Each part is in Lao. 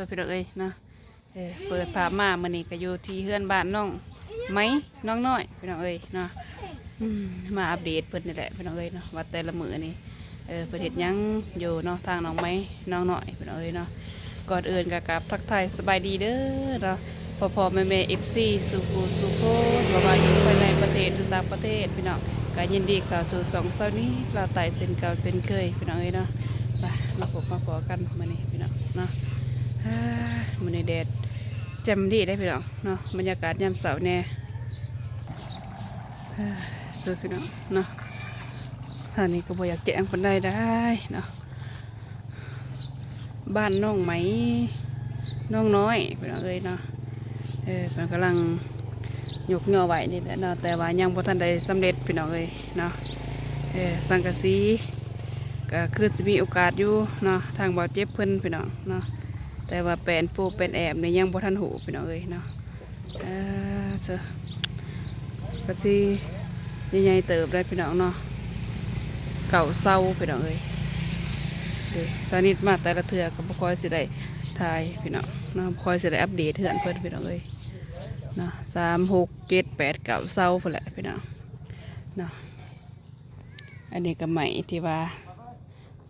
ພີ່ນ້ອງເອີຍເນາະ. ເອີ ເປີດພາບມາມື້ນີ້ກໍຢູ່ທີ່ເຮືອນບ້ານນ້ອງໄມ ນ້ອງນ້ອຍ ພີ່ນ້ອງເອີຍເນາະ. ອືມ ມາອັບເດດເພິ່ນນີ້ແຫຼະ ພີ່ນ້ອງເອີຍເນາະ ວ່າແຕ່ລະມື້ນີ້ ເອີ ເພິ່ນເຮັດຫຍັງຢູ່ເນາະ ທາງນ້ອງໄມ ນ້ອງນ້ອຍ ພີ່ນ້ອງເອີຍເນາະ. ກ່ອນອື່ນກໍກາບທັກທາຍສະບາຍດີເດີເນາະ ພໍ່ໆແມ່ໆ ເອັຟຊີ ສູ່ຜູ້ສູ່ຄົນ ບໍ່ວ່າຢູ່ພາຍໃນປະເທດ ຫຼື ຕ່າງປະເທດ ພີ່ນ້ອງ ກໍຍິນດີເຂົ້າສູ່ຊ່ອງຊາວນິດລາວໃຕ້ເຊັ່ນເກົ່າເຊັ່ນເຄີຍ ພີ່ນ້ອງເອີຍເນາະ. ໄປ ມາພົບມາພໍ້ກັນມື້ນີ້ ພີ່ນ້ອງເນາະ. ອາ ມື້ນີ້ແດດແຈ່ມດີເດ້ ພີ່ນ້ອງເນາະ ບັນຍາກາດຍາມເຊົ້າແດ່. ເອີ ສວຍ ພີ່ນ້ອງເນາະ ທາງນີ້ກໍບໍ່ຢາກແຈ້ງປານໃດໄດ໋ເນາະ. ບ້ານນ້ອງໄມ ນ້ອງນ້ອຍ ພີ່ນ້ອງເອີຍເນາະ. ເອີ ເພິ່ນກຳລັງຍົກຍໍໄວ້ນີ້ແຫຼະເນາະ ແຕ່ວ່າຍັງບໍ່ທັນໄດ້ສຳເລັດ ພີ່ນ້ອງເອີຍເນາະ. ເອີ ສັງກະສີກໍຄືຊິມີໂອກາດຢູ່ເນາະ ທາງບ່າວເຈັບເພິ່ນ ພີ່ນ້ອງເນາະ ແຕ່ວ່າແປ້ນປູແປ້ນແອບນີ້ຍັງບໍ່ທັນຮູ້ ພີ່ນ້ອງເອີຍເນາະ. ເອີ ເຊີ ກໍຊິໃຫຍ່ໆເຕີບໄດ໋ ພີ່ນ້ອງເນາະ ເກົ້າເສົາ ພີ່ນ້ອງເອີຍ. ເດ້ ສາວນິດມາແຕ່ລະເທື່ອກໍບໍ່ຄ່ອຍຊິໄດ້ຖ່າຍ ພີ່ນ້ອງເນາະ ບໍ່ຄ່ອຍຊິໄດ້ອັບເດດເຮືອນເພິ່ນ ພີ່ນ້ອງເອີຍເນາະ. ສາມ ຫົກ ເຈັດ ແປດ ເກົ້າ ເສົາພຸ້ນແຫຼະ ພີ່ນ້ອງເນາະ. ອັນນີ້ກໍໄມ້ທີ່ວ່າ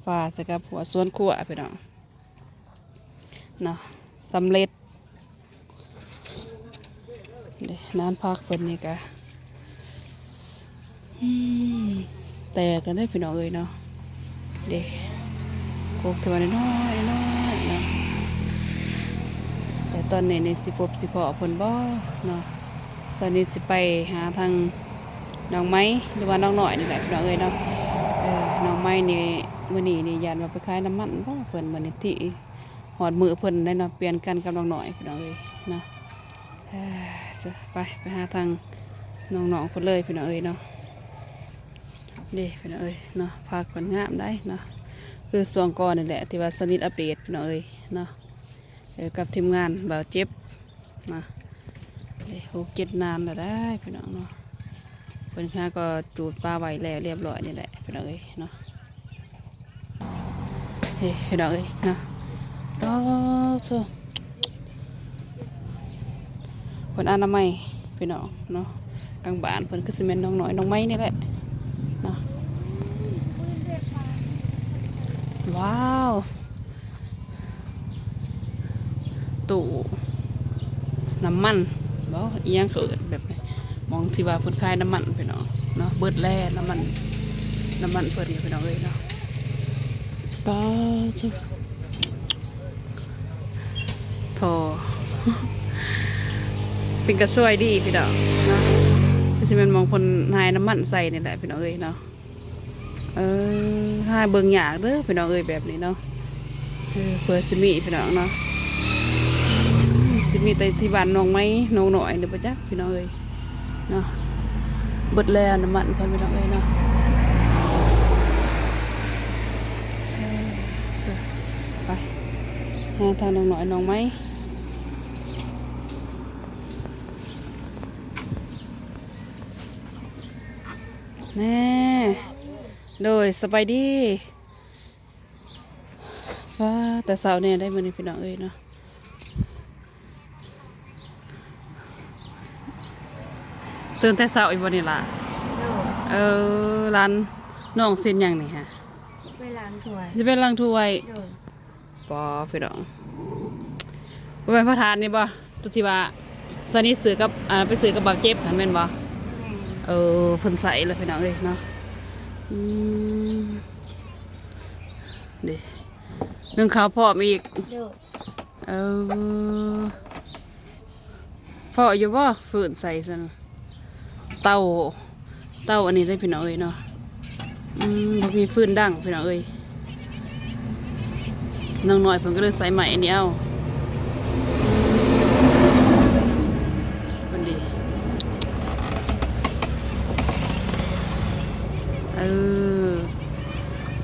ຟາດໃສ່ກັບຫົວສວນຄົວ ພີ່ນ້ອງ ເນາະ ສຳເລັດ. ເດ້ ນານຜັກເພິ່ນນີ້ກະ ອືມ ແຕກແລ້ວເດ້ ພີ່ນ້ອງເອີຍເນາະ. ເດ້ ກົກທີ່ວ່ານ້ອຍໆ ນ້ອຍໆເນາະ ແຕ່ຕອນນີ້ນີ້ຊິພົບຊິພໍ້ເພິ່ນບໍ່ເນາະ. ສາວນິດຊິໄປຫາທາງນ້ອງໄມ ຫຼືວ່ານ້ອງນ້ອຍນີ້ແຫຼະ ພີ່ນ້ອງເອີຍເນາະ. ເອີ ນ້ອງໄມນີ້ ມື້ນີ້ນີ້ຢ້ານວ່າໄປຂາຍນ້ຳມັນບໍ່ ເພິ່ນ ມື້ນີ້ທີ່ຮອດມື້ເພິ່ນໄດ໋ເນາະ ປ່ຽນກັນກັບນ້ອງນ້ອຍ ພີ່ນ້ອງເອີຍເນາະ. ເອີ ໄປ ໄປຫາທາງນ້ອງໆເພິ່ນເລີຍ ພີ່ນ້ອງເອີຍເນາະ. ເດ້ ພີ່ນ້ອງເອີຍເນາະ ຜັກເພິ່ນງາມໄດ໋ເນາະ ຄືຊ່ວງກ່ອນນີ້ແຫຼະທີ່ວ່າສາວນິດອັບເດດ ພີ່ນ້ອງເອີຍເນາະ. ເອີ ກັບທີມງານບ່າວເຈັບ ນະ ເດ້ ຫົກເຈັດນານແລ້ວໄດ໋ ພີ່ນ້ອງເນາະ. ເພິ່ນຫາກໍຈູດປາໄວ້ແລ້ວລຽບລ້ອຍນີ້ແຫຼະ ພີ່ນ້ອງເອີຍເນາະ. ເດ້ ພີ່ນ້ອງເອີຍເນາະ ໂອ້ໂຫ ເພິ່ນອະນາໄມ ພີ່ນ້ອງເນາະ. ທາງບ້ານເພິ່ນຄືຊິແມ່ນນ້ອງນ້ອຍ ນ້ອງໄມນີ້ແຫຼະເນາະ. ວ້າວ ຕູ້ນ້ຳມັນບໍ ອີ່ຫຍັງເຂົາເອີ້ນແບບນີ້ ໝ່ອງທີ່ວ່າເພິ່ນຂາຍນ້ຳມັນ ພີ່ນ້ອງເນາະ. ເບິດແລ້ວນ້ຳມັນ ນ້ຳມັນເພິ່ນ ພີ່ນ້ອງເອີຍເນາະ. ປາດ ທໍ່ ເປັນກະຊວຍດີ ພີ່ນ້ອງເນາະ. ຄືຊິແມ່ນໝ່ອງເພິ່ນຫາຍນ້ຳມັນໃສ່ນີ້ແຫຼະ ພີ່ນ້ອງເອີຍເນາະ. ເອີ ຫາເບິ່ງຍາກເດີ ພີ່ນ້ອງເອີຍ ແບບນີ້ເນາະ. ເອີ ເພື່ອຊິມີ ພີ່ນ້ອງເນາະ ຊິມີແຕ່ທີ່ບ້ານນ້ອງໄມ ນ້ອງນ້ອຍ ຫຼືບໍ່ຈັກ ພີ່ນ້ອງເອີຍເນາະ. ເບິດແລ້ວນ້ຳມັນເພິ່ນ ພີ່ນ້ອງເອີຍເນາະ. ເອີ ໄປຫາທາງນ້ອງນ້ອຍ ນ້ອງໄມ ແນ່. ໂດຍ ສະບາຍດີ. ຟ້າ ແຕ່ເຊົ້າແນ່ໄດ໋ມື້ນີ້ ພີ່ນ້ອງເອີຍເນາະ. ຕື່ນແຕ່ເຊົ້າອີກບໍ່ນີ້ລະ? ໂດຍ. ເອີ ຫຼານນ້ອງເຮັດຫຍັງນີ້ຫະ? ຊິໄປລ້າງຖ້ວຍ. ຊິໄປລ້າງຖ້ວຍ. ໂດຍ. ປໍ ພີ່ນ້ອງ ບໍ່ແມ່ນພະທາດນີ້ບໍ່ ຕົວທີ່ວ່າຊານິດຊື້ກັບ ອ່າ ໄປຊື້ກັບບ່າວເຈັບຫັ້ນແມ່ນບໍ່? ແມ່ນ. ເອີ ເພິ່ນໃສ່ແລ້ວ ພີ່ນ້ອງເອີຍເນາະ. ອືມ ເດ້ ໜຶ້ງເຂົ້າພ້ອມອີກ. ໂດຍ. ເອີ ພໍຢູ່ບໍ່? ຟື້ນໃສ່ຊັ້ນ ເຕົາ ເຕົາອັນນີ້ເດ້ ພີ່ນ້ອງເອີຍເນາະ. ອືມ ບໍ່ມີຟືນດັງ ພີ່ນ້ອງເອີຍ. ນ້ອງນ້ອຍເພິ່ນກໍເລີຍໃຊ້ໄມ້ອັນນີ້ເອົາ. ເພິ່ນດີ ເອີ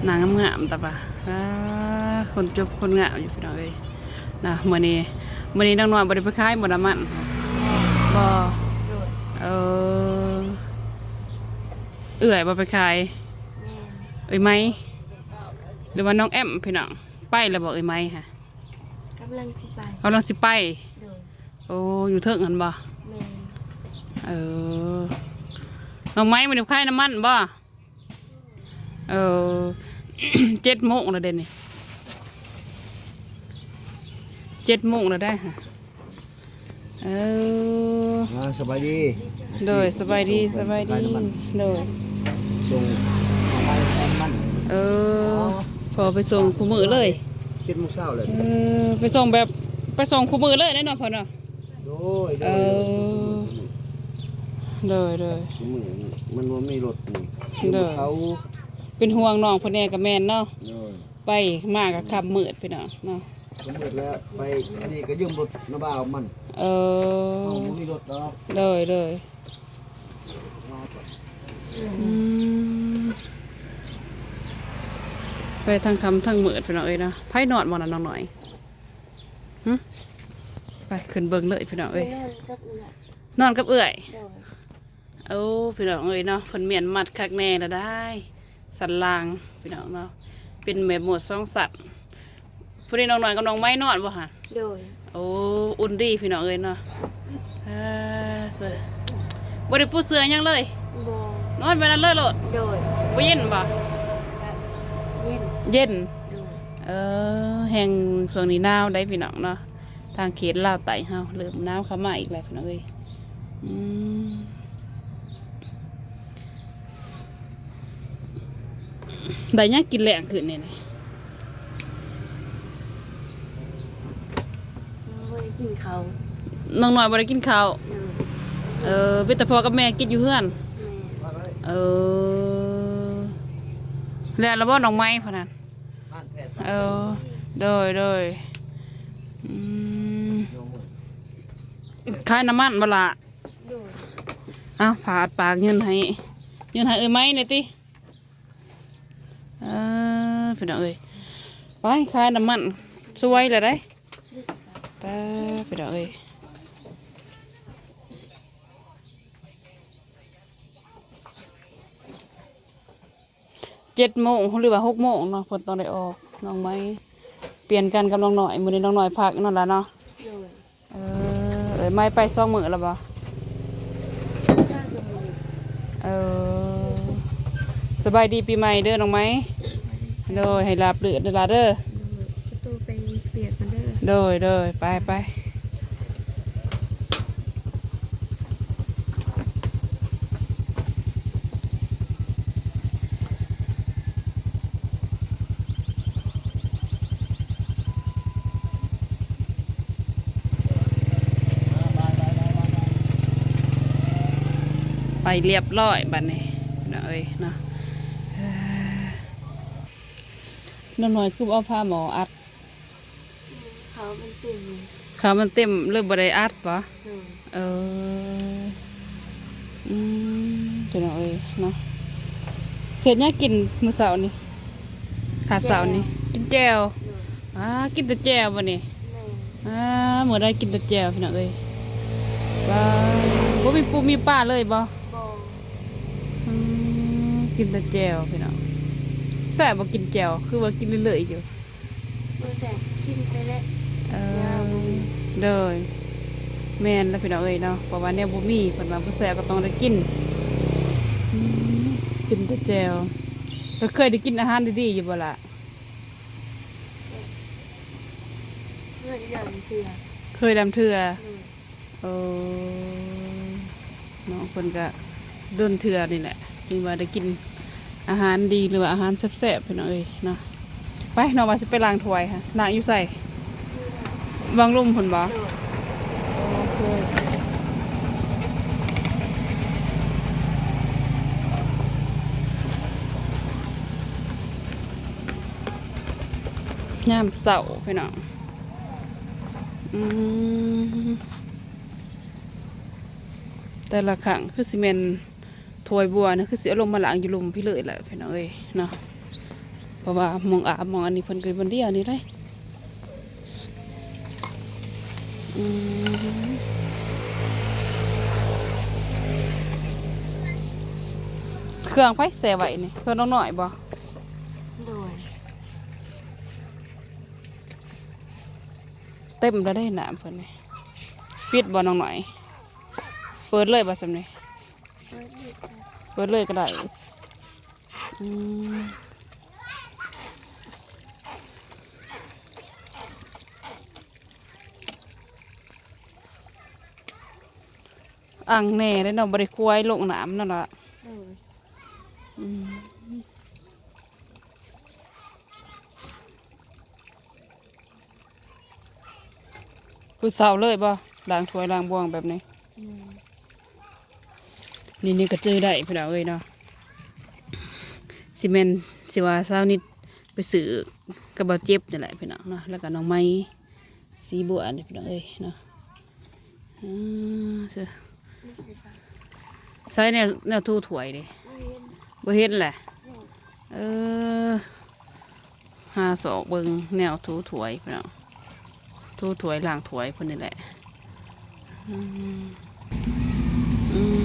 ນາງງາມໆ ຕາປາ ອາ ຄົນຈົບຄົນງາມຢູ່ ພີ່ນ້ອງເອີຍ. ນະ ມື້ນີ້ ມື້ນີ້ນ້ອງນ້ອຍບໍ່ໄດ້ໄປຂາຍບໍ່ ນ້ຳມັນ? ບໍ່. ໂດຍ. ເອີ ເອື້ອຍບໍ່ໄປຂາຍ? ແມ່ນ. ເອື້ອຍໄມ ຫຼືວ່ານ້ອງແອມ ພີ່ນ້ອງ ໄປແລ້ວບໍ່ ເອື້ອຍໄມຫະ? ກຳ ກຳລັງຊິໄປ ກຳລັງຊິໄປ. ໂດຍ. ໂອ້ ຢູ່ເທິງຫັ້ນບໍ່? ແມ່ນ. ເອີ ນ້ອງໄມ້ ມື້ນີ້ຂາຍນ້ຳມັນບໍ່? ເອີ ເຈັດໂມງແລ້ວເດ້ນີ້ ເຈັດໂມງແລ້ວໄດ໋. ເອີ ອ່າ ສະບາຍດີ. ໂດຍ ສະບາຍດີ ສະບາຍດີ. ໂດຍ ສົ່ງເອົາໄປນ້ຳມັນ. ເອີ ອໍ ພໍ່ໄປສົ່ງຄູ່ມື້ເລີຍ ເຈັດໂມງເຊົ້າເລີຍ. ເອີ ໄປສົ່ງແບບ ໄປສົ່ງຄູ່ມື້ເລີຍເດ້ເນາະພໍ່ເນາະ. ໂດຍ ໂດຍ. ເອີ ໂດຍ ໂດຍ. ມື້ນີ້ມັນບໍ່ມີລົດນີ້ ໂດຍ ເຂົາເປັນຫ່ວງນ້ອງເພິ່ນແດ່ກໍແມ່ນເນາະ. ໂດຍ. ໄປມາກໍຄ່ຳມືດພີ່ນ້ອງເນາະ ຄ່ຳມືດແລ້ວ. ໄປອັນນີ້ກໍຢືມລົດນະບ່າວມັນ. ເອີ ເຮົາບໍ່ມີລົດດອກ. ໂດຍ ໂດຍ. ອືມ ໄປທັງຄ່ຳທັງມືດພີ່ນ້ອງເອີຍເນາະ. ໃຜນອນບໍ່ນະນ້ອງນ້ອຍ? ຫຶ ໄປຂຶ້ນເບິ່ງເລີຍພີ່ນ້ອງເອີຍ. ນອນກັບເອື້ອຍ ນອນກັບເອື້ອຍ. ໂດຍ. ໂອ້ ພີ່ນ້ອງເອີຍເນາະ ເພິ່ນມ້ຽນມັດຄັກແນ່ລະໄດ໋ ສັນຫຼັງພີ່ນ້ອງເນາະ ເປັນແບບໂໝດສອງຊັ້ນ. ຜູ້ນີ້ນ້ອງນ້ອຍກັບນ້ອງໄມ້ນອນບໍ່ຫະ? ໂດຍ. ໂອ້ ອຸ່ນດີພີ່ນ້ອງເອີຍເນາະ. ເອີ ບໍ່ໄດ້ປູເສື່ອຫຍັງເລີຍ? ບໍ່. ນອນແບບນັ້ນເລີຍໂລດ? ໂດຍ. ບໍ່ເຢັນບໍ່? ເຢັນ ເຢັນ. ໂດຍ. ເອີ ແຮງຊ່ວງນີ້ໜາວໄດ໋ພີ່ນ້ອງເນາະ. ທາງເຂດລາວໃຕ້ເຮົາເລີ່ມໜາວເຂົ້າມາອີກແລ້ວພີ່ນ້ອງເອີຍ. ອືມ ໄດ້ຫຍັງກິນແລງຄືນນີ້? ບໍ່ໄດ້ກິນເຂົ້າ ນ້ອງນ້ອຍບໍ່ໄດ້ກິນເຂົ້າ. ເອີ ເອີ ມີແຕ່ພໍ່ກັບແມ່ກິນຢູ່ເຮືອນ. ແມ່ນ. ເອີ ແລ້ວລະບໍ່ນ້ອງໄມ້ພະນັ້ນ? ເອີ ໂດຍ ໂດຍ. ອືມ ຂາຍນ້ຳມັນບໍ່ລະ? ໂດຍ. ເອົາ ຝາກ ຝາກເງິນໃຫ້ ເງິນໃຫ້ເອື້ອຍໄມ້ແດ່ຕິ. ເອີ ພີ່ນ້ອງເອີຍ ໄປຂາຍນ້ຳມັນ ສວຍແລ້ວໄດ໋. ໄປ ພີ່ນ້ອງເອີຍ. ເຈັດໂມງ ຫຼືວ່າຫົກໂມງເນາະ ເພິ່ນຕ້ອງໄດ້ອອກ. ນ້ອງໄມ້ປ່ຽນກັນກັບນ້ອງນ້ອຍ ມື້ນີ້ນ້ອງນ້ອຍພັກນັ້ນລະເນາະ. ໂດຍ. ເອີ ເອີ ໄມ້ໄປສອງມື້ແລ້ວບໍ່? ເອີ ສະບາຍດີປີໃໝ່ເດີນ້ອງໄມ້. ໂດຍ ໃຫ້ລາບລື່ນເດີຫຼາເດີ. ໂດຍ ໄປປຽກກັນເດີ. ໂດຍ ໂດຍ ໄປ ໄປ. ໄປລຽບຮ້ອຍບາດນີ້ເນາະເອີຍເນາະ. ນ້ອງນ້ອຍຄືບໍ່ເອົາຜ້າໝໍ້ອັດ? ເຂົ້າມັນເຕັມ ເຂົ້າມັນເຕັມເລີຍບໍ່ໄດ້ອັດບໍ? ໂດຍ. ເອີ ອືມ ພີ່ນ້ອງເອີຍເນາະ. ເຮັດຫຍັງກິນມື້ເຊົ້ານີ້? ຄາບເຊົ້ານີ້ ແຈ່ວ ກິນແຈ່ວ. ໂດຍ. ອາ ກິນແຕ່ແຈ່ວບໍ່ນີ້? ແມ່ນ. ອາ ມື້ໃດກິນແຕ່ແຈ່ວ ພີ່ນ້ອງເອີຍ. ວ້າ ບໍ່ມີປູມີປາເລີຍບໍ່? ບໍ່. ອືມ ກິນແຕ່ແຈ່ວ ພີ່ນ້ອງ. ແຊບບໍ່ກິນແຈ່ວ? ຄືວ່າກິນເລື້ອຍໆຢູ່. ບໍ່ແຊບ ກິນໄປແຫຼະ. ເອີ ໂດຍ ແມ່ນລະພີ່ນ້ອງເອີຍເນາະ ເພາະວ່າແນວບໍ່ມີ ເພິ່ນວ່າບໍ່ແຊບກໍຕ້ອງໄດ້ກິນ. ອືມ ກິນແຕ່ແຈ່ວ. ກໍເຄີຍໄດ້ກິນອາຫານດີໆຢູ່ບໍ່ລະ? ເຄີຍດຳເທື່ອ ເຄີຍດຳເທື່ອ. ໂດຍ. ໂອ້ ນ້ອງເພິ່ນກະດົນເທື່ອນີ້ແຫຼະ ຈຶ່ງວ່າໄດ້ກິນອາຫານດີ ຫຼືວ່າອາຫານແຊບໆ ພີ່ນ້ອງເອີຍເນາະ. ໄປ ນ້ອງວ່າຊິໄປລ້າງຖ້ວຍຫະ ລ້າງຢູ່ໃສ? ວັງລຸ່ມພຸ້ນບໍ? ໂດຍ. ໂອເຄ ຍາມເຊົ້າ ພີ່ນ້ອງ. ອືມ ແຕ່ລະຄັ້ງຄືຊິແມ່ນຖ້ວຍບົວນີ້ ຄືຊິເອົາລົງມາລ້າງຢູ່ລຸ່ມພີ້ເລີຍແຫຼະ ພີ່ນ້ອງເອີຍເນາະ. ເພາະວ່າໝ່ອງອາບໝ່ອງອັນນີ້ເພິ່ນກໍຢູ່ບ່ອນດຽວນີ້ເດ້. ອືມ ເຄື່ອງໃຜແຊ່ໄວ້ນີ້? ເຄື່ອງນ້ອງນ້ອຍບໍ? ໂດຍ. ເຕັມແລ້ວເດ້ນ້ຳເພິ່ນນີ້. ປິດບໍ່ນ້ອງໜ້ອຍ? ເປີດເລີຍບໍ່ຊ່ຳນີ້? ເປີດເລີຍກໍໄດ້. ອືມ ອັ່ງແນ່ເດ້ເນາະ ບໍ່ໄດ້ຄວາຍລົງນ້ຳນັ້ນລະ. ໂດຍ. ອືມ. ຜູ້ເຖົ້າເລີຍບໍ່ ລ້າງຖ້ວຍລ້າງບ່ວງແບບນີ້? ແມ່ນ. ນີ້ ນີ້ກໍຈື່ໄດ້ພີ່ນ້ອງເອີຍເນາະ. ຊິແມ່ນ ຊິວ່າຊາວນິດໄປຊື້ກັບບ່າວເຈັບນີ້ແຫຼະພີ່ນ້ອງເນາະ ແລ້ວກໍນ້ອງໄມ ສີບົວນີ້ພີ່ນ້ອງເອີຍເນາະ. ເອີ ໃສ່ແນວ ແນວຖູຖ້ວຍເດ້? ບໍ່ເຫັນ ບໍ່ເຫັນແຫຼະ. ໂດຍ. ເອີ ຫາຊອກເບິ່ງແນວຖູຖ້ວຍພີ່ນ້ອງ ຖູຖ້ວຍລ້າງຖ້ວຍເພິ່ນນີ້ແຫຼະ. ອືມ ອືມ.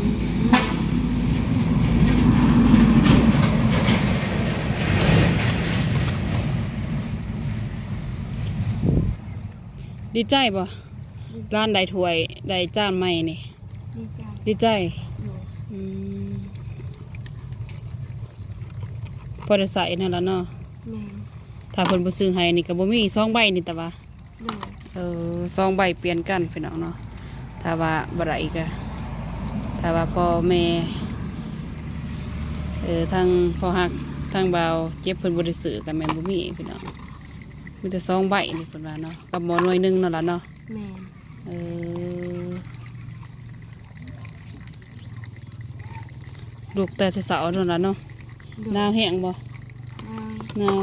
ດີໃຈບໍ່? ດີ. ຫຼານໄດ້ຖ້ວຍໄດ້ຈານໃໝ່ນີ້? ດີໃຈ. ດີໃຈ? ໂດຍ. ອືມ ພໍໄດ້ໃຊ້ນັ້ນລະເນາະ. ແມ່ນ. ຖ້າເພິ່ນບໍ່ຊື້ໃຫ້ນີ້ກໍບໍ່ມີສອງໃບນີ້ ແຕ່ວ່າ. ໂດຍ. ເອີ ສອງໃບປ່ຽນກັນພີ່ນ້ອງເນາະ. ຖ້າວ່າບໍ່ໄດ້ອີກກະ ຖ້າວ່າພໍ່ແມ່ ເອີ ທາງພໍ່ຮັກ ທາງບ່າວເຈັບເພິ່ນບໍ່ໄດ້ຊື້ກໍແມ່ນບໍ່ມີພີ່ນ້ອງ. ມີແຕ່ສອງໃບນີ້ເພິ່ນວ່າເນາະ ກັບໝໍ້ໜ່ວຍໜຶ່ງນັ້ນລະເນາະ. ແມ່ນ. ເອີ ລຸກແຕ່ເຊົ້າໆນັ້ນລະເນາະ. ໂດຍ. ໜາວແຮງບໍ່? ໜາວ. ໜາວ.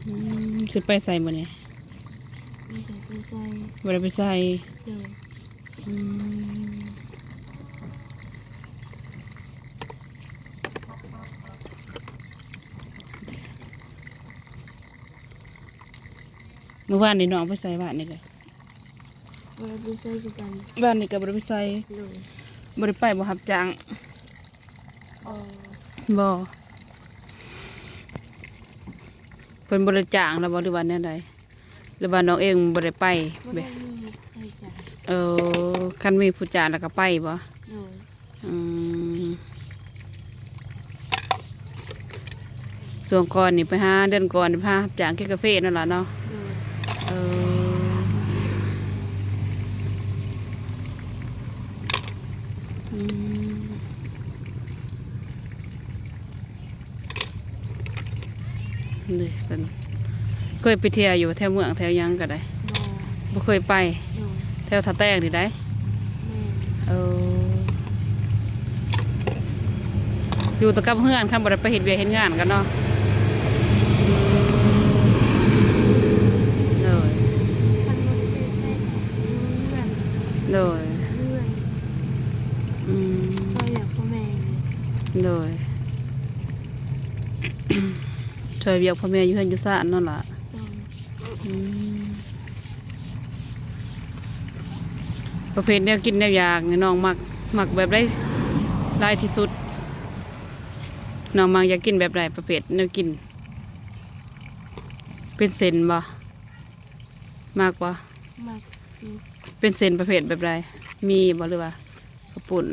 ອືມ ຊິໄປໃສມື້ນີ້? ບໍ່ໄດ້ໄປໃສ. ບໍ່ໄດ້ໄປໃສ. ໂດຍ. ອືມ. ມື້ວານນີ້ນ້ອງໄປໃສ? ວານນີ້ກະ ບໍ່ໄດ້ໄປໃສຄືກັນ. ວານນີ້ກະບໍ່ໄດ້ໄປໃສ. ໂດຍ. ບໍ່ໄດ້ໄປບໍ່ ຮັບຈ້າງ? ບໍ່. ບໍ່. ເພິ່ນບໍ່ໄດ້ຈ້າງລະບໍ່ ຫຼືວ່າແນວໃດ? ຫຼືວ່ານ້ອງເອງບໍ່ໄດ້ໄປ? ບໍ່ໄດ້ມີໃຜຈ້າງ. ເອີ ຄັນມີຜູ້ຈ້າງລະກະໄປບໍ່? ໂດຍ. ອືມ ຊ່ວງກ່ອນນີ້ໄປຫາ ເດືອນກ່ອນນີ້ໄປຫາຮັບຈ້າງເກັບກາເຟນັ້ນລະເນາະ. ໂດຍ. ເອີ ອືມ. ນີ້ເພິ່ນເຄີຍໄປທ່ຽວຢູ່ແຖວເມືອງແຖວຫຍັງກໍໄດ້? ບໍ່. ບໍ່ເຄີຍໄປ. ໂດຍ. ແຖວທ່າແຕງນີ້ໄດ໋? ແມ່ນ. ເອີ ຢູ່ແຕ່ກັບເຮືອນ ຄັນບໍ່ໄດ້ໄປເຮັດວຽກເຮັດງານກັນເນາະ. ໂດຍ. ຄັນບໍ່ໄດ້ໄປ ໄປຢູ່ເຮືອນ. ໂດຍ. ເຮືອນ. ອືມ ຊ່ວຍວຽກພໍ່ແມ່. ໂດຍ. ຊ່ວຍວຽກພໍ່ແມ່ຢູ່ເຮືອນຢູ່ຊານນັ້ນລະ. ອືມ ປະເພດແນວກິນແນວຢາກນີ້ ນ້ອງມັກ ມັກແບບໃດຫຼາຍທີ່ສຸດ? ນ້ອງມັກຢາກກິນແບບໃດ? ປະເພດແນວກິນ ເປັນເສັ້ນບໍ່? ມັກບໍ່? ມັກຢູ່. ເປັນເສັ້ນປະເພດແບບໃດ? ໝີ່ບໍ່ ຫຼືວ່າ ເຂົ້າປຸ້ນ?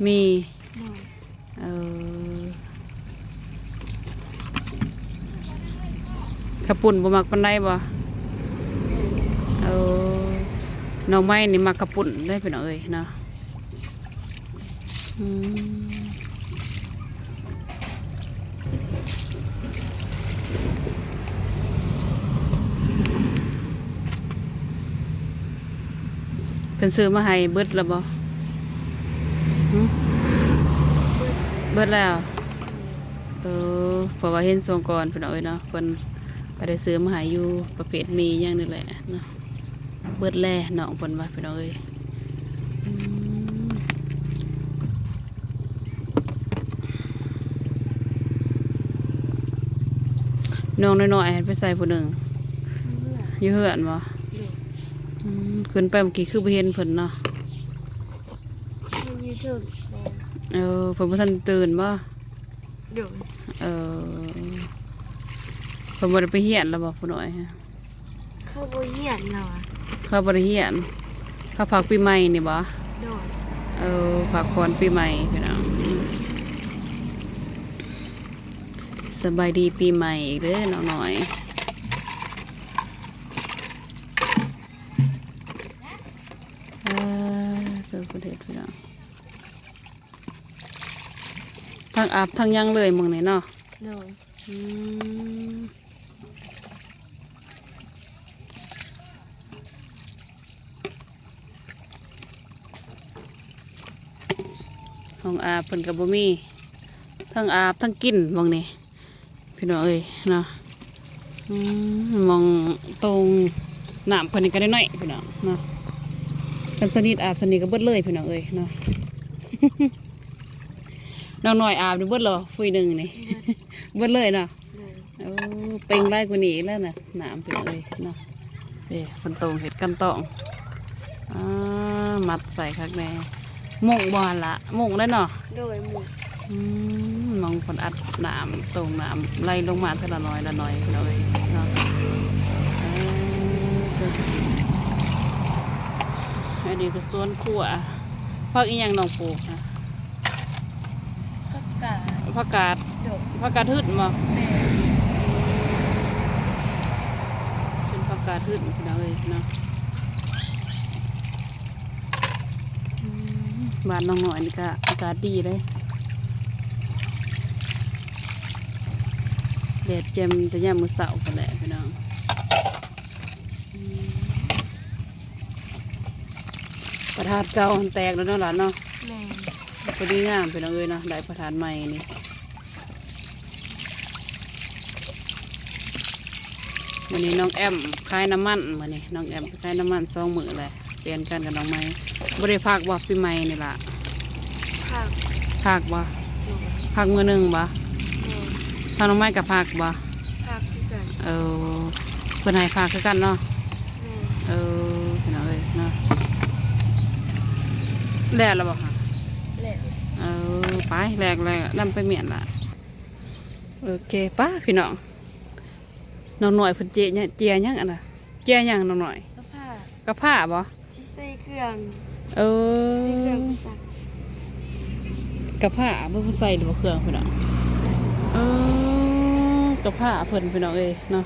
ໝີ່. ໝີ່. ໂດຍ. ເອີ ເຂົ້າປຸ້ນບໍ່ມັກປານໃດບໍ່? ເອີ ນ້ອງໄມ້ນີ້ມັກເຂົ້າປຸ້ນເດ້ພີ່ນ້ອງເອີຍເນາະ. ອືມ ເພິ່ນຊື້ມາໃຫ້ເບິດແລ້ວບໍ່? ຫຶ? ເບິດແລ້ວ. ເອີ ເພາະວ່າເຫັນຊ່ວງກ່ອນພີ່ນ້ອງເອີຍເນາະ ເພິ່ນກໍໄດ້ຊື້ມາໃຫ້ຢູ່ ປະເພດໝີ່ຫຍັງນີ້ແຫຼະເນາະ. ເບິດແລ້ວ ນ້ອງເພິ່ນວ່າພີ່ນ້ອງເອີຍ. ອືມ ນ້ອງນ້ອຍໆ ຫັ້ນໄປໃສຜູ້ໜຶ່ງ? ຢູ່ເຮືອນ. ຢູ່ເຮືອນບໍ່? ໂດຍ. ອືມ ຂຶ້ນໄປເມື່ອກີ້ຄືບໍ່ເຫັນເພິ່ນເນາະ. ເພິ່ນຢູ່ເທິງ. ເອີ ເພິ່ນບໍ່ທັນຕື່ນບໍ່? ໂດຍ. ເອີ ເພິ່ນບໍ່ໄດ້ໄປຮຽນແລ້ວບໍ່ຜູ້ນ້ອຍ? ເຂົາບໍ່ຮຽນລາວອະ. ເຂົາບໍ່ໄດ້ຮຽນ. ເຂົາພັກປີໃໝ່ນີ້ບໍ່? ໂດຍ. ເອີ ພັກຜ່ອນປີໃໝ່ພີ່ນ້ອງ. ສະບາຍດີປີໃໝ່ອີກເດີນ້ອງນ້ອຍ. ເອີ ເຊີເພິ່ນເຮັດພີ່ນ້ອງ. ທັງອາບທັງຫຍັງເລີຍມື້ນີ້ເນາະ. ໂດຍ. ອືມ ຫ້ອງອາບເພິ່ນກໍບໍ່ມີ ທັງອາບທັງກິນໝ່ອງນີ້ ພີ່ນ້ອງເອີຍເນາະ. ອືມ ໝ່ອງຕົງນ້ຳເພິ່ນນີ້ກໍນ້ອຍໆ ພີ່ນ້ອງເນາະ. ຄັນສະນິດອາບສະນິດກໍເບິດເລີຍ ພີ່ນ້ອງເອີຍເນາະ. ນ້ອງນ້ອຍອາບນີ້ເບິດແລ້ວ ຟຸ້ຍໜຶ່ງນີ້ ເບິດ ເບິດເລີຍເນາະ. ໂອ້ ເປັ່ງຫຼາຍກວ່ານີ້ອີກແລ້ວນະ ນ້ຳ ພີ່ນ້ອງເອີຍເນາະ. ເດ້ ເພິ່ນຕົງເຮັດກັນຕອງ ອ່າ ມັດໃສ່ຄັກແນ່. ມຸ້ງບໍ່ຫັ້ນລະ? ມຸ້ງເດ້ເນາະ. ໂດຍ ມຸ້ງ. ອືມ ໝ່ອງເພິ່ນອັດນ້ຳ ຕົງນ້ຳໄຫຼລົງມາເທື່ອລະໜ້ອຍລະໜ້ອຍ ພີ່ນ້ອງເອີຍເນາະ. ເອີ ອັນນີ້ກໍສວນຄົວ. ຜັກອີ່ຫຍັງນ້ອງປູກນະ? ຜັກກາດ. ຜັກກາດ. ໂດຍ. ຜັກກາດຫຶດບໍ່? ແມ່ນ. ເປັນຜັກກາດຫຶດພີ່ນ້ອງເອີຍເນາະ. ອືມ ບ້ານນ້ອງນ້ອຍນີ້ກະອາກາດດີເດ້ ແດດແຈ່ມແຕ່ຍາມມື້ເຊົ້າພຸ້ນແຫຼະພີ່ນ້ອງ. ອືມ ພະທາດເກົ່າຫັ້ນແຕກແລ້ວເນາະຫຼານເນາະ. ແມ່ນ. ພໍດີງາມພີ່ນ້ອງເອີຍເນາະ ໄດ້ພະທາດໃໝ່ນີ້. ມື້ນີ້ນ້ອງແອມຂາຍນ້ຳມັນ ມື້ນີ້ນ້ອງແອມຂາຍນ້ຳມັນສອງມື້ແລ້ວ ປ່ຽນກັນກັບນ້ອງໃໝ່. ບໍ່ໄດ້ພັກບໍ່ ປີໃໝ່ນີ້ລະ? ພັກ. ພັກບໍ່? ໂດຍ. ພັກມື້ໜຶ່ງບໍ່? ໂດຍ. ທາງນ້ອງໃໝ່ກໍພັກບໍ່? ພັກຄືກັນ. ເອີ ເພິ່ນໃຫ້ພັກຄືກັນເນາະ. ແມ່ນ. ເອີ ພີ່ນ້ອງເອີຍເນາະ ແລ້ວລະບໍ່ຄະ? ແລ້ວ. ເອີ ໄປ ແລ້ວແລ້ວນຳໄປມ້ຽນລະ. ໂອເຄ ໄປພີ່ນ້ອງ. ນ້ອງນ້ອຍເພິ່ນເຈຍ ເຈຍຫຍັງອັນນະ? ເຈຍຫຍັງນ້ອງນ້ອຍ? ກະພ້າ. ກະພ້າບໍ່? ຊິໃສ່ເຄື່ອງ. ເອີ ໃສ່ເຄື່ອງໄປຊັກ. ກະພ້າ ເບິ່ງເພິ່ນໃສ່ຫຼືບໍ່ເຄື່ອງພີ່ນ້ອງ. ເອີ ກະພ້າເພິ່ນພີ່ນ້ອງເອີຍເນາະ.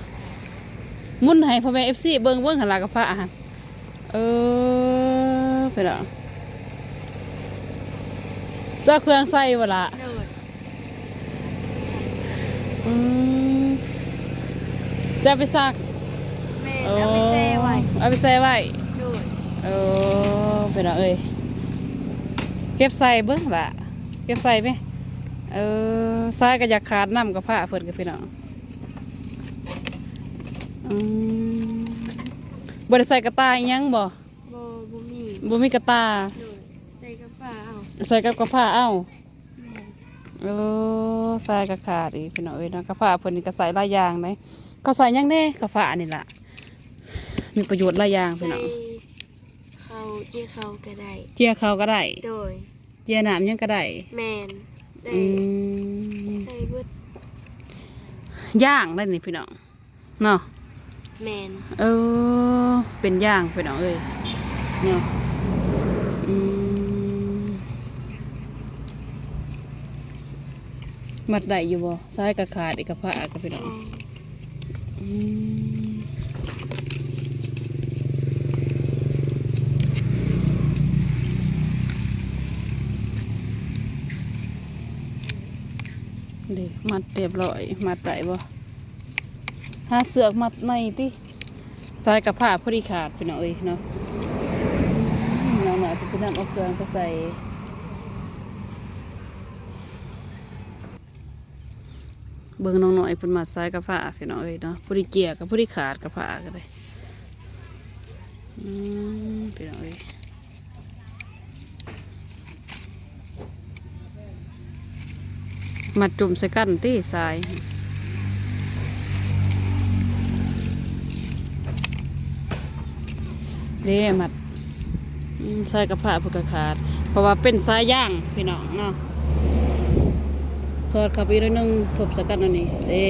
ໝູນໃຫ້ພໍ່ແມ່ເອັຟຊີເບິ່ງ ເບິ່ງຫັ້ນລະກະພ້າຫັ້ນ. ເອີ ພີ່ນ້ອງ ເຈົ້າເຄື່ອງໃສ່ບໍ່ລະ? ໂດຍ. ອືມ ຊິເອົາໄປຊັກ? ແມ່ນ. ໂອ້ ເອົາໄປແຊ່ໄວ້. ເອົາໄປແຊ່ໄວ້. ໂດຍ. ເອີ ພີ່ນ້ອງເອີຍ ເກັບໃສ່ເບິ່ງລະ ເກັບໃສ່ແມ. ເອີ ຊາຍກໍຢາກຂາດນຳກະພ້າເພິ່ນກະພີ່ນ້ອງ. ອືມ ບໍ່ໄດ້ໃສ່ກະຕ່າອີ່ຫຍັງບໍ່? ບໍ່ ບໍ່ມີ. ບໍ່ມີກະຕ່າ. ໂດຍ. ໃສ່ກະພ້າເອົາ. ໃສ່ກັບກະພ້າເອົາ. ແມ່ນ. ໂອ້ ຊາຍກະຂາດອີກພີ່ນ້ອງເອີຍເນາະ. ກະພ້າເພິ່ນນີ້ກະໃສ່ຫຼາຍຢ່າງເດ້. ເຂົາໃສ່ຫຍັງແດ່ ກະພ້ານີ້ລະ? ມີປະໂຫຍດຫຼາຍຢ່າງພີ່ນ້ອງ. ໃສ່ເຂົ້າ ເຈຍເຂົ້າກະໄດ້. ເຈຍເຂົ້າກະໄດ້. ໂດຍ. ເຈຍນ້ຳຫຍັງກະໄດ້. ແມ່ນ. ໄດ້. ອືມ ໄດ້ເບິດ. ຢ່າງໄດ້ນີ້ພີ່ນ້ອງ. ເນາະ. ແມ່ນ. ເອີ ເປັນຢ່າງພີ່ນ້ອງເອີຍເນາະ. ອືມ ມັດໄດ້ຢູ່ບໍ່? ຊາຍກະຂາດອີກ ກະພ້າກະພີ່ນ້ອງ. ອືມ ເດ້ ມັດຮຽບຮ້ອຍ ມັດໄດ້ບໍ່? ຫາເຊືອກມັດໃໝ່ຕິ. ຊາຍກະພ້າພໍດີຂາດພີ່ນ້ອງເອີຍເນາະ. ອືມ ນ້ອງນ້ອຍເພິ່ນຊິນຳເອົາເຄື່ອງໄປໃສ່. ເບິ່ງນ້ອງນ້ອຍເພິ່ນມັດຊາຍກະພ້າພີ່ນ້ອງເອີຍເນາະ. ພໍດີເຈຍກະພໍດີຂາດ ກະພ້າກະໄດ້. ອືມ ພີ່ນ້ອງເອີຍ ມັດຈຸ່ມໃສ່ກັນຕິຊາຍ. ເດ້ ມັດ ອືມ ຊາຍກະພ້າເພິ່ນກະຂາດ ເພາະວ່າເປັນສາຍຢາງພີ່ນ້ອງເນາະ. ສອດເຂົ້າໄປອີກໜ້ອຍໜຶ່ງ ທົບໃສ່ກັນອັນນີ້ເດ້.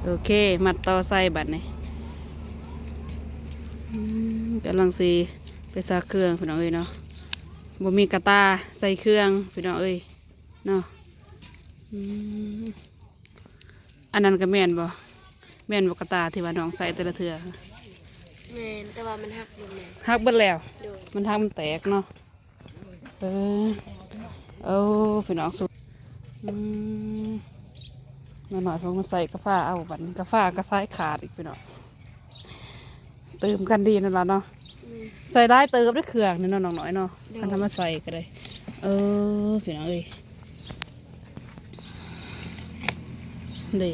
ໂອເຄ ມັດຕໍ່ໃສ່ບາດນີ້. ກຳລັງຊິໄປຊັກເຄື່ອງພີ່ນ້ອງເອີຍເນາະ. ບໍ່ມີກະຕ່າໃສ່ເຄື່ອງພີ່ນ້ອງເອີຍເນາະ. ອືມ ອັນນັ້ນກໍແມ່ນບໍ່? ແມ່ນບໍ່ກະຕ່າທີ່ວ່ານ້ອງໃສ່ແຕ່ລະເທື່ອ? ແມ່ນ ແຕ່ວ່າມັນຫັກເບິດແລ້ວ. ຫັກເບິດແລ້ວ? ໂດຍ. ມັນຫັກ ມັນແຕກເນາະ. ເອີ ເອີ ພີ່ນ້ອງ ສຸ ອືມ ນ້ອງນ້ອຍເພິ່ນມາໃສ່ກະຟ້າເອົາ ບັດນີ້ກະຟ້າກະສາຍຂາດອີກພີ່ນ້ອງ. ຕື່ມກັນດີນັ້ນລະເນາະ. ອືມ ໃສ່ຫຼາຍເຕີບເດ້ເຄື່ອງນີ້ເນາະ ນ້ອງນ້ອຍເນາະ. ໂດຍ. ຄັນເຮົາມາໃສ່ກໍໄດ້. ເອີ ພີ່ນ້ອງເອີຍ ເດ້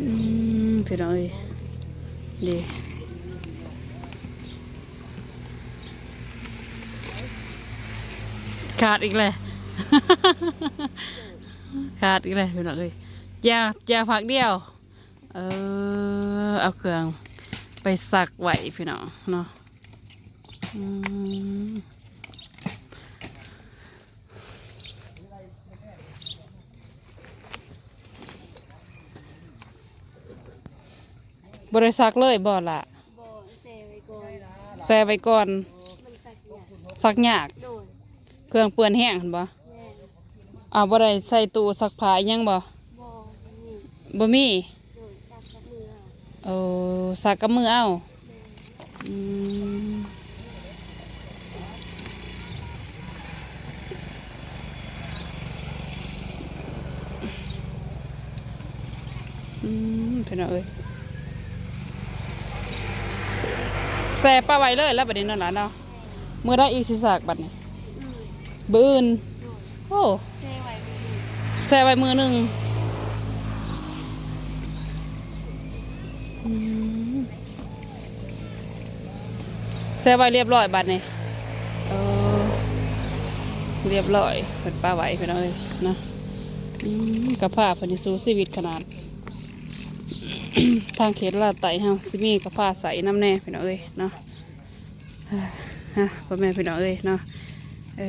ອືມ ພີ່ນ້ອງເອີຍ ເດ້ ຂາດອີກແລ້ວ ຂາດອີກແລ້ວພີ່ນ້ອງເອີຍ. ແຈ່ວ ແຈ່ວພັກດຽວ. ເອີ ເອົາເຄື່ອງໄປຊັກໄວ້ພີ່ນ້ອງເນາະ. ອືມ ບໍ່ໄດ້ຊັກເລີຍບໍ່ລະ? ບໍ່ ແຊ່ໄວ້ກ່ອນ. ແຊ່ໄວ້ກ່ອນ. ມັນຊັກຍາກ. ຊັກຍາກ. ໂດຍ. ເຄື່ອງເປື້ອນແຮງຫັ້ນບໍ່? ແມ່ນ. ອ້າວ ບໍ່ໄດ້ໃສ່ຕູ້ຊັກຜ້າອີ່ຫຍັງບໍ່? ບໍ່ ບໍ່ມີ. ບໍ່ມີ? ໂດຍ ຊັກກັບມືເອົາ. ໂອ້ ຊັກກັບມືເອົາ. ແມ່ນ. ອືມ ອືມ ພີ່ນ້ອງເອີຍ ແຊ່ປະໄວ້ເລີຍລະບັດນີ້ເນາະຫຼານເນາະ. ມື້ໃດອີກຊິຊັກບັດນີ້? ອືມ ມື້ອື່ນ. ໂດຍ. ໂອ້ ແຊ່ໄວ້ມື້ໜຶ່ງ ແຊ່ໄວ້ມື້ໜຶ່ງ. ອືມ ແຊ່ໄວ້ລຽບຮ້ອຍບັດນີ້. ເອີ ລຽບຮ້ອຍ ເພິ່ນປະໄວ້ພີ່ນ້ອງເອີຍເນາະ. ອືມ ກະພ້າເພິ່ນນີ້ສູ້ຊີວິດຂະໜາດ. ທາງເຂດລາວໃຕ້ເຮົາຊິມີກະພ້າໃສ່ນຳແດ່ພີ່ນ້ອງເອີຍເນາະ. ຮະ ພໍ່ແມ່ພີ່ນ້ອງເອີຍເນາະ. ເອີ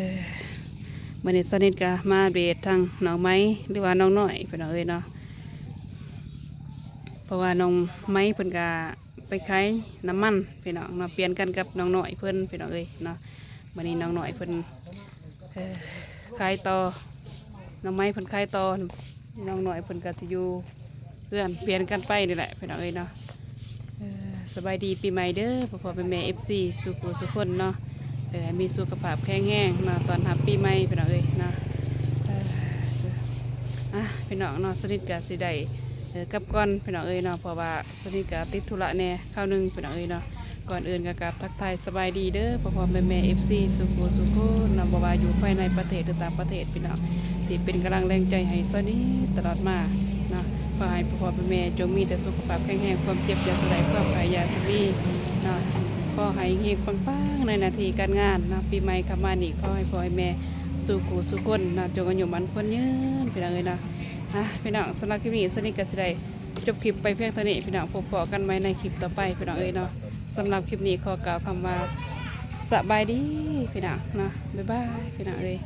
ມື້ນີ້ສາວນິດກະມາອັບເດດທາງນ້ອງໄມ້ ຫຼືວ່ານ້ອງນ້ອຍພີ່ນ້ອງເອີຍເນາະ. ເພາະວ່ານ້ອງໄມ້ເພິ່ນກະໄປຂາຍນ້ຳມັນພີ່ນ້ອງເນາະ ປ່ຽນກັນກັບນ້ອງນ້ອຍເພິ່ນພີ່ນ້ອງເອີຍເນາະ. ມື້ນີ້ນ້ອງນ້ອຍເພິ່ນ ເອີ ຂາຍຕໍ່ ນ້ອງໄມ້ເພິ່ນຂາຍຕໍ່ ນ້ອງນ້ອຍເພິ່ນກໍຊິຢູ່ເຮືອນ ປ່ຽນກັນໄປນີ້ແຫຼະພີ່ນ້ອງເອີຍເນາະ. ເອີ ສະບາຍດີປີໃໝ່ເດີ ພໍ່ໆແມ່ໆ ເອັຟຊີ ສູ່ຜູ້ສູ່ຄົນເນາະ. ເອີ ໃຫ້ມີສຸຂະພາບແຂງແຮງເນາະ ຕ້ອນຮັບປີໃໝ່ພີ່ນ້ອງເອີຍເນາະ. ເອີ ອ່ະ ພີ່ນ້ອງເນາະ ສາວນິດກໍຊິໄດ້ ເອີ ກັບກ່ອນພີ່ນ້ອງເອີຍເນາະ ເພາະວ່າ ສາວນິດກໍຕິດທຸລະແດ່ຄາວໜຶ່ງພີ່ນ້ອງເອີຍເນາະ. ກ່ອນອື່ນກໍກາບທັກທາຍສະບາຍດີເດີ ພໍ່ໆແມ່ໆ ເອັຟຊີ ສູ່ຜູ້ສູ່ຄົນເນາະ ບໍ່ວ່າຢູ່ພາຍໃນປະເທດ ຫຼືຕ່າງປະເທດພີ່ນ້ອງ ທີ່ເປັນກຳລັງແຮງໃຈໃຫ້ສາວນິດຕະຫຼອດມາເນາະ. ຂໍໃຫ້ພໍ່ໆແມ່ໆ ຈົ່ງມີແຕ່ສຸຂະພາບແຂງແຮງ ຄວາມເຈັບຢ່າສູ່ໄດ້ ຄວາມໄຂ້ຢ່າສູ່ມີເນາະ. ຂໍໃຫ້ເຮັງໆ ປັງໆ ໃນໜ້າທີ່ການງານເນາະ. ປີໃໝ່ເຂົ້າມານີ້ ຂໍໃຫ້ພໍ່ໃຫ້ແມ່ສູ່ຜູ້ສູ່ຄົນເນາະ ຈົ່ງອາຍຸໝັ້ນຂວັນຍືນພີ່ນ້ອງເອີຍເນາະ. ອ່ະ ພີ່ນ້ອງ ສຳລັບຄລິບນີ້ ສາວນິດກໍຊິໄດ້ ຈົບຄລິບໄປພຽງເທົ່ານີ້ພີ່ນ້ອງ ພົບພໍ້ກັນໃໝ່ໃນຄລິບຕໍ່ໄປພີ່ນ້ອງເອີຍເນາະ. ສຳລັບຄລິບນີ້ຂໍກ່າວຄຳວ່າ ສະບາຍດີພີ່ນ້ອງເນາະ ບາຍບາຍພີ່ນ້ອງເອີຍ.